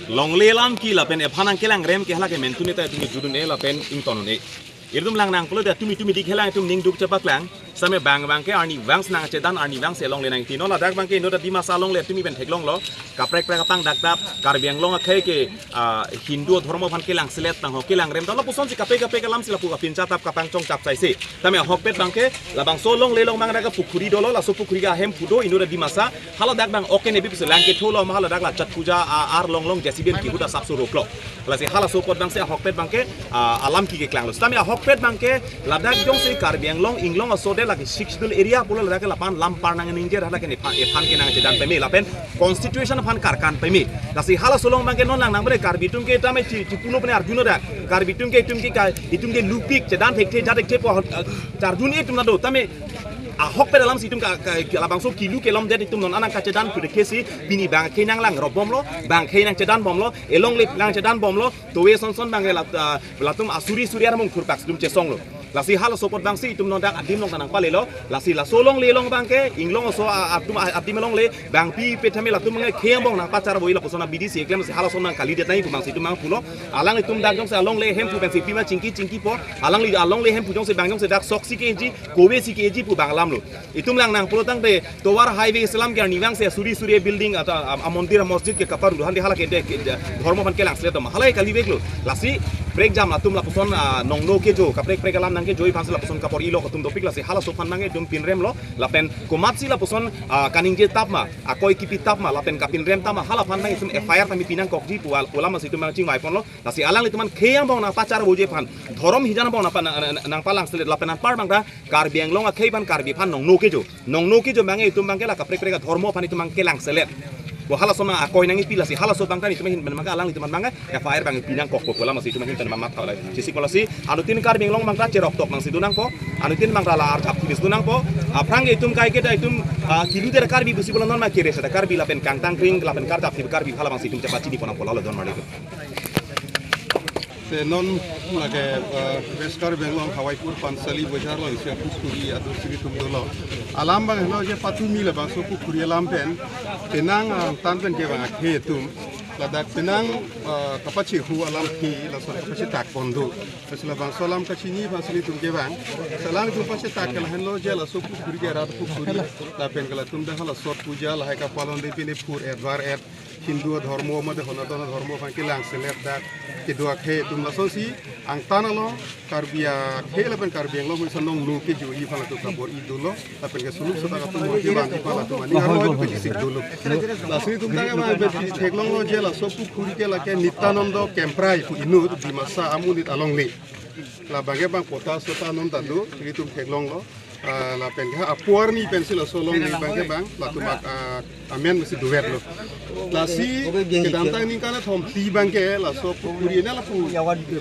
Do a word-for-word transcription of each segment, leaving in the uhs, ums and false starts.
Longle alam ke lapen ephan nangkelang rem ke hala ke mentu ne ta itum judun-e lapen ingtonun-e. Itum lang nangpulo ta tumi tumi dik helang itum ning duk chepaklang. Same bang bang ke arnivang si nangchedan, arnivang si longle nangti. Non ladak bang ke inut Dimasa longle tumi pen theklonglo. Kaprek prek apang dak tap Karbi Anglong akhei ke, ah, Hindu adhormo aphan kelang selet nang ho kelang rem ta lapuson si kape kape kalam si lapu kapin chatap kapangchong chap sai si. Tame ahokpet bang ke labangso longle along bang dak pukhuri dolo, laso pukhuri ke ahemphu do inut Dimasa. Haladak bang oke nebi pusi lang ketholo ma haladak la Chhat Puja a-, arlong along J C B en kihut asap so roklo. Lasi halaso apot bang si ahokpet bang ke, ah, alam ke keklanglo. Sitame ahokpet bang ke ladak jongsi Karbi Anglong inglong aso de lake Sixth Schedule area pulo ladak ke lapan lam par nang ningjer hala ke nephan ephan ke nangchedan peme lapen constitution aphan karkan peme. Lasi halaso along bang ke non lang nang bere Karbi atum ke tame chi chipuno pene arjuno dak. Karbi atum ke itum ke ka itum ke lupik chedan thekthe jat thekthe po, ah, charjun itum nado tame ahokpet alam si itum ka, ka, ka labangso kilu kelom det itum non anang kachedan pudek ke si pini bang ke nanglang robomlo, bang ke nangchedan bomlo, elongle nangchedan bomlo, towe son son bang ke lat-, ah, latum asuri suri armung thurpak si itum chesonglo. Lasi halaso apot bang si itum non dak adim along ta nangpalelo, lasi laso longle along bang ke inglong aso, ah, atum, ah, adim alongle bang pi pe tame latum bang ke khei angbong nangpachar boi lapuson abidi si eklem si halaso nang kalidet nai pu bang si itum nangpulo. Alanglitum dak jongsi alongle hemphu pen si pima chingki chingki po, alangli alongle hemphu jongsi bang jongsi dak sok si keji, kove si keji pu bang alamlo. Itum lang nangpulo tangte tovar highway selam ke arnivang si suri suri building atau, ah, ah, mondir masjid ke kaparu han di hala ke de, ke de, dhormo aphan kelang selet ma hala ke kali veklo. Lasi prekjam latum lapuson, ah, nongno kejo kaprek prek alam nangkejo aphan si lapuson kapor-ilo atum dopik lasi halaso aphan bang ke itum pinremlo. Lapen komat si lapuson, ah, kaningje tap ma, akoi kipi tap ma lapen kapinrem tap ma hala aphan bang itum F I R tame pinangkokji pu alam si itum bang chingvai ponlo. Lasi alanglitum aphan khei angbong nangpachar boje aphan, dhorom hijan angbong nangpa-, nang, nang, nangpalang selet lapen anpar bang ta Karbi Anglong akhei aphan Karbi aphan nongno kejo. Nongno kejo bang ke itum bang ke la kaprek prek adhormo aphan itum bang kelang selet. Bo halaso ma akoi nangkipi lasi halaso bang ta itum ahin pen bang ke alanglitum aphan bang ke F I R bang pinangkokpo pu alam si itum ahin pen bang matha lai. Chesik lasi anuttin Karbi Anglong bang ta cherok tok bang si do nangpo. Anuttin bang ta la arjap tipis do nangpo. Aphrang ke itum kai ke ta itum, ah, kilu der Karbi pusi pulo non ma kere seta Karbi lapen kangtang kring lapen karjap tip Karbi hala bang si itum chepachini pon nangpo lalo don marli. Te non lake, eh, West Karbi Anglong Hawaipur Pansali Bojar along isi apukhuri atum si itum dolo. Alam bang helo je patumi labangso pukhuri alam pen penang angtan pen ke bang akhei atum ladak penang, eh, kapachehu alam ke laso kapachetak pon do. Lasi labangso alam kachini aphan si itum ke bang. Selang itum pachetak ke lahenlo je laso pukhuri ke rat pukhuri lapen ke latum dak hala Chhat Puja lahai kapalon de pine phur et var et Hindu adhormo mate Sanatan adhormo aphan kelang selet dak kedo akhei atum lasonsi angtan along Karbi akhei lapen Karbi Anglong mesa nongno kejoji aphan latum kabor-i dolo lapen ke suluk setak atum mati bandi aphan latum ani arlo itu kechisik dolo. Lasi itum tangke bang besi theklonglo je laso pukhuri ke lake Nityananda Kemprai pu inut Dimasa amonit alongle. Labang ke bang pota sota non ta do, itum theklonglo. Ah, lapen ke ha apuarni pensi laso alongle bang ke bang latum ak-, ah, amen mesi duet lo. Lasi kedamtang ningkan thomthi bang ke laso pukhuri ne lapu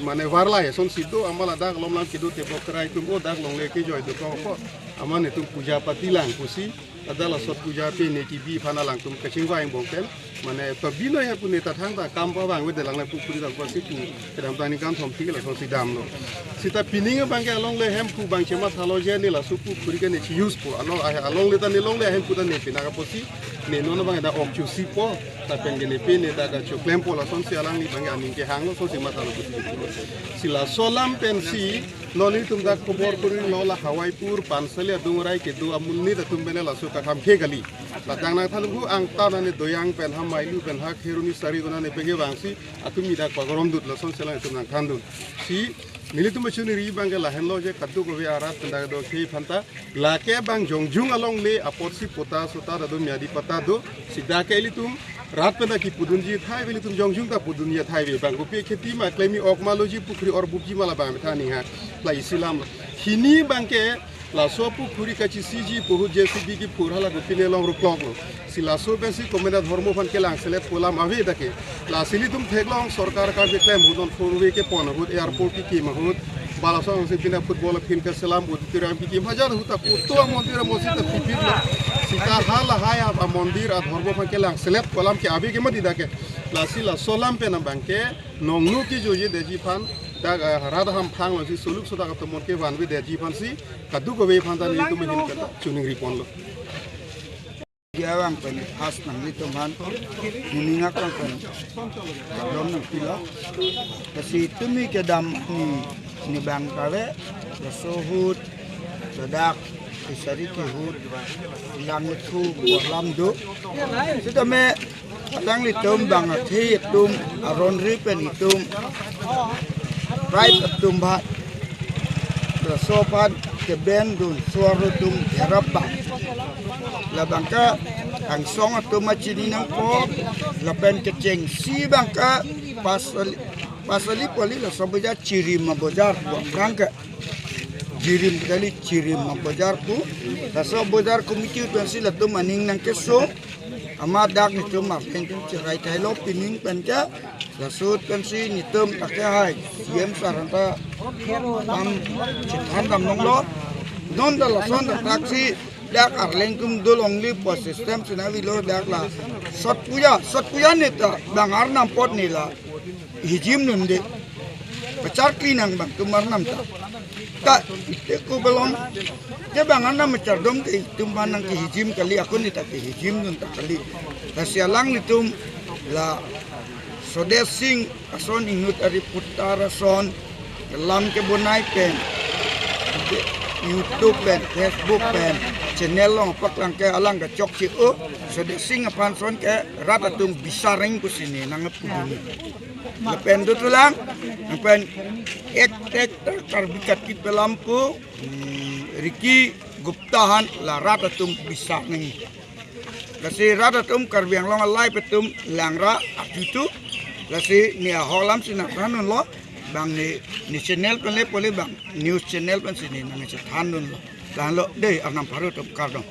mane varlai son si do amat ladak lom lam kedo tebok krai atum o dak longle kejoi dokok ko. Amat netum puja pati lang pusi ada la Chhat Puja pine kibi aphan alangtum kachingvai angbong pen. Mane to bino ya pune ta thangta kam pavangvede lang la pukhuri ta pasi pu kedamtang ningkan thomthi ke lasonsi damlo. Seta pining bang ke alongle hemphu bang chemathalo je ne laso pukhuri ke ne chi-use po. Along, ah, alongle ta ne longle hemphu ta ne pina ka pusi ne non bang da ok chusi po. Lapen ke ne pine ta da choklempo lasonsi alangli bang ke aning kehanglo sonsi mathalo pusi. Si laso alam pensi non itum dak khobor kurilo la Hawaipur Pansali adung rai kedo amonit atum pen laso kakham ke kali. Ladak nangthanhu angtan ane doyang pen ha mailu pen ha kheroni sari kona ne pege bangsi atum idak pagorom dut lason selang itum nangthandun. Si nelitum bachuniri bang ke lahenlo je kadokave arat pen dak do akhei aphan ta lake bang jongjung alongle apotsi pota sota ta do miadi pata do si dak ke ilitum rat pen ta kipudunji thai ve ilitum jongjung ta pudunji thai ve bang kopi kheti ma klemi ok ma loji pukhuri or bupji ma labang tha ning ha la isi alam. Hini bang ke laso pukhuri kachisiji pu ahut J C B kiphur hala kopine long rukloklo. Si laso pensi komat adhormo aphan kelang selet pu alam ave dak ke. Lasi ilitum theklong sorkar karbi klem ahut non four way kepon ahut airport kekim ahut. Ba laso si pina football field keselam auditorium kekim hajar ahut ta koto amondir amosjid ta pipit lo. Seta halahai amondir adhormo aphan kelang selet pu alam ke ave ke mati dak ke. Lasi laso alam pen abang ke nongno kejojedetji aphan dak, eh, rat hamphang lo si suluk sotak atum mon kevanvedetji aphan si kadokave aphan ta nelitum ahin pen ta chuningri ponlo. Dia abang pen first nanglitum aphan, nini ngak abang pen kardom nangpilo. Lasi tumi kedam ni, ni abang kave, laso ahut, ladak, Fishery kehut, lang thu, alam do. Sitame, alanglitum bang athe atum, aron ri pen itum, tribe atum aphan, laso aphan kebendun, so-arlo atum herap abang. Labang ke angsong atum ma chini nangpo, lapen kechengsi abang ke pasali, pasali poli laso bojar Chirim abojar, abang ke Chirim kali, Chirim abojar pu, laso bojar committee pensi latum aning nangkeso, amat dak nitum martin tum cherai thailo pining pen ke, laso ahut pensi nitum ta ke hai, C M sir anta tam chethan damlonglo. Non ta lason ta taksi dak Arleng atum do longle pu system si nangvelo dak la. Chhath Puja, Chhath Puja ni ta bang arnam apot ni la hijim dunde. Pacharkli nang abang atum arnam ta. Ta ite ko belong. Ke bang arnam chardom ke itum aphan nangkehijim kali, ako ni ta kehijim dun ta kali. Lasi alanglitum la Swadesh Sing ason inut ari putar ason, lam kebonai pen, YouTube pen, Facebook pen, channel along paklang ke alang kechokche o, Swadesh Sing aphan ason ke rat atum bisar nang pusi ne nangpu dunji. Lapen dothulang, lapen ek tek Karbi Kathit alam pu, hmm, Ricky Gupta aphan la rat atum bisar nang. Lasi rat atum Karbi Anglong alai pen atum langra arjutu. Lasi ne ahok alam si nangthan dunlo. Bang ne, ne channel pen le poli bang news channel pensi ne nangchethan dunlo. Lahenlo dei arnam pharo atum kardom.